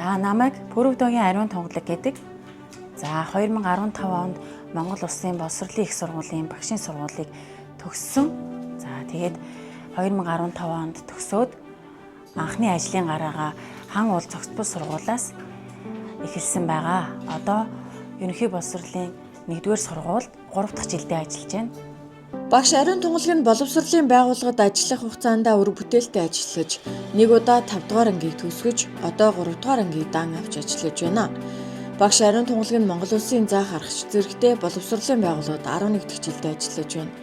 За, намайг Пүрэвдогийн Ариун Тунгалаг гэдэг. За, 2015 онд Монгол Улсын боловсролын их сургуулийн багшийн сургуулийг төгссөн. За, тэгээд 2015 онд төгсөөд анхны ажлын гараагаа Хан уул зохицбол сургуулиас эхэлсэн байгаа. Одоо ерөнхий боловсролын 1-р сургуульд 3 дахь жилдээ ажиллаж байна. Багш Ариун Тунгалаг нь боловсролын байгууллагад ажиллах хугацаанд үр бүтээлтэй ажиллаж, нэг удаа 5 дугаар ангийг төгсгөж, одоо 3 дугаар ангийг дан авч ажиллаж байна. Багш Ариун Тунгалаг нь Монгол Улсын заах аргач зэрэгтэй боловсролын байгууллагад 11 дахь жилдээ ажиллаж байна.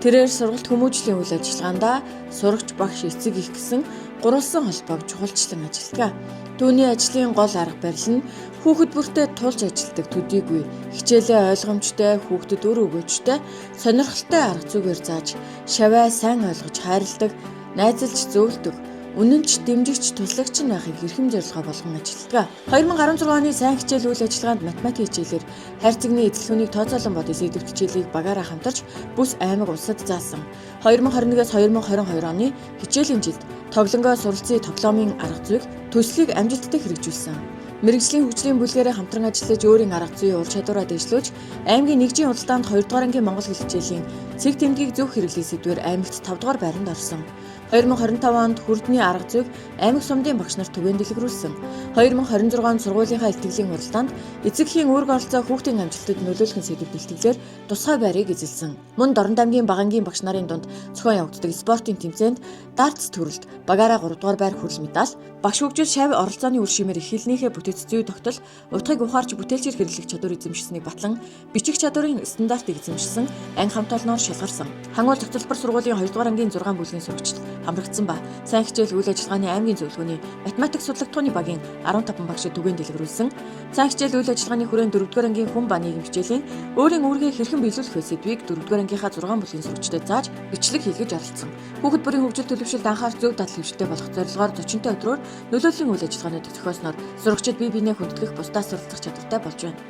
Тэрээр сургалт хүмүүжлийн үйл ажиллагаанд сурагч, багш, эцэг их гэсэн гурвалсан холбоог чухалчлан ажилладаг. Түүний ажлын гол арга барил нь хүүхэд бүртээ тулж ажилладаг төдийгүй хичээлээ ойлгомжтой, хүүхдэд үр өгөөжтэй, сонирхолтой арга зүгээр зааж, шавай сайн ойлгож хайрладаг, найзалж зөвлөдөг, үнэнч, дэмжигч, туслагч нь байхыг эрхэм зорилгоо болгон ажилладаг. 2016 оны сайн хичээл үйл ажиллагаанд математик хичээлээр хайрцагны эзлэхүүнийг тооцоолон бод сэдэвт хичээлийг багаараа хамтарч бүс аймаг улсад заасан. 2021-ээс 2022 оны хичээлийн жилд тоглонгоо суралцъя тоглоомын арга зүйг төслийг амжилттай хэрэгжүүлсэн. Мэргэжлийн хөгжлийн бүлгээрээ хамтран ажиллаж өөрийн арга зүйн ур чадвараа дэвшлүүлж аймгийн нэгжийн худалдаанд 2 дугаар ангийн монгол хэл хичээлийн цэг тэмдгийг зөв хэрэглэх сэдвээр аймагт 5 дугаар байранд орсон. 2025 онд хүрдний арга зүйг аймаг сумдын багш нарт түгээн дэлгэрүүлсэн. 2026 онд сургуулийнхаа илтгэлийн хуралдаанд эцэг эхийн үүрэг оролцоо хүүхдийн амжилтад нөлөөлөх сэдэв бэлтгэлээр тусгай байрыг эзэлсэн. Мөн Дорнод аймгийн Багангийн багш нарын дунд зохион явагддаг спортын тэмцээнд дартс төрөлд багаараа 3 дугаар байр хүрэл медаль, багш хөгжил шавь оролцооны үр шимээр их хэлнийхээ бүтэц зүй тогтол, утгыг ухаарч бүтээлчээр хэрэглэх чадвар эзэмшсэнийг батлан бичих чадварын стандартыг эзэмшсэн анги хамт олноор шалгарсан. Хангуул зохицолбор сургуулийн 2 дугаар ангийн 6 бүлгийн сурагчид хамрагдсан ба сайн хичээл үйл ажиллагааны аймгийн зөвлөгөөний математик судлагдахууны багийн 15 багшид түгээн дэлгэрүүлсэн. Сайн хичээл үйл ажиллагааны хүрээнд 4 дугаар ангийн хүн ба нийгэм хичээлийн өөрийн үүргээ хэрхэн биелүүлэх вэ сэдвийг 4 дугаар ангийнхаа 6 бүлгийн сурагчдад зааж бичлэг хийлгэж оролцсон. Хүүхэд бүрийн хөгжил төлөвшөлд анхаарч зөв дадал хэвшилтэй болох зорилгоор зочинтой өдрөөр нөлөөллийн үйл ажиллагаануудыг зохиосноор сурагчид бие биенээ хүндэтгэх, бусдаас суралцах чадвартай болж байна.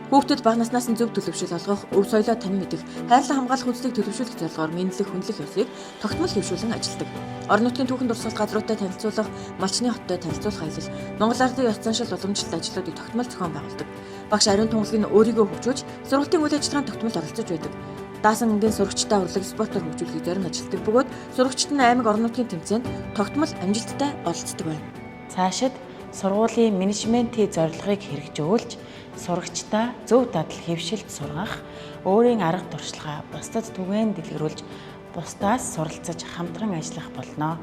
Хүүхдэд бага наснаас нь зөв төлөвшил олгох, өв соёлоо танин мэдэх, хайрлан хамгаалах үзлийг төлөвшүүлэх зорилгоор мэдлэг, хүндлэх ёсыг тогтмол хэвшүүлэн ажилладаг. Орон нутгийн түүхэн дурсгалт газруудтай танилцуулах, малчны хоттой танилцуулах аялал, Монгол ардын ёс заншил уламжлалт ажлуудыг тогтмол зохион байгуулдаг. Багш Ариун Тунгалаг нь өөрийгөө хөгжүүлж, сургалтын үйл ажиллагаанд тогтмол оролцож байдаг. Даасан ангийн сурагчтай урлаг спортоор хөгжүүлэхийг зорин ажилладаг бөгөөд сурагчид нь аймаг орон нутгийн тэмцээнд тогтмол амжилттай оролцдог байна. Цаашид сургуулийн менежментийн зорилгыг хэрэгжүүлж, сурагчдаа зөв дадал хэвшилд сургах, өөрийн арга туршлагаа бусдад түгээн дэлгэрүүлж, бусдаас суралцаж хамтран ажиллах болно.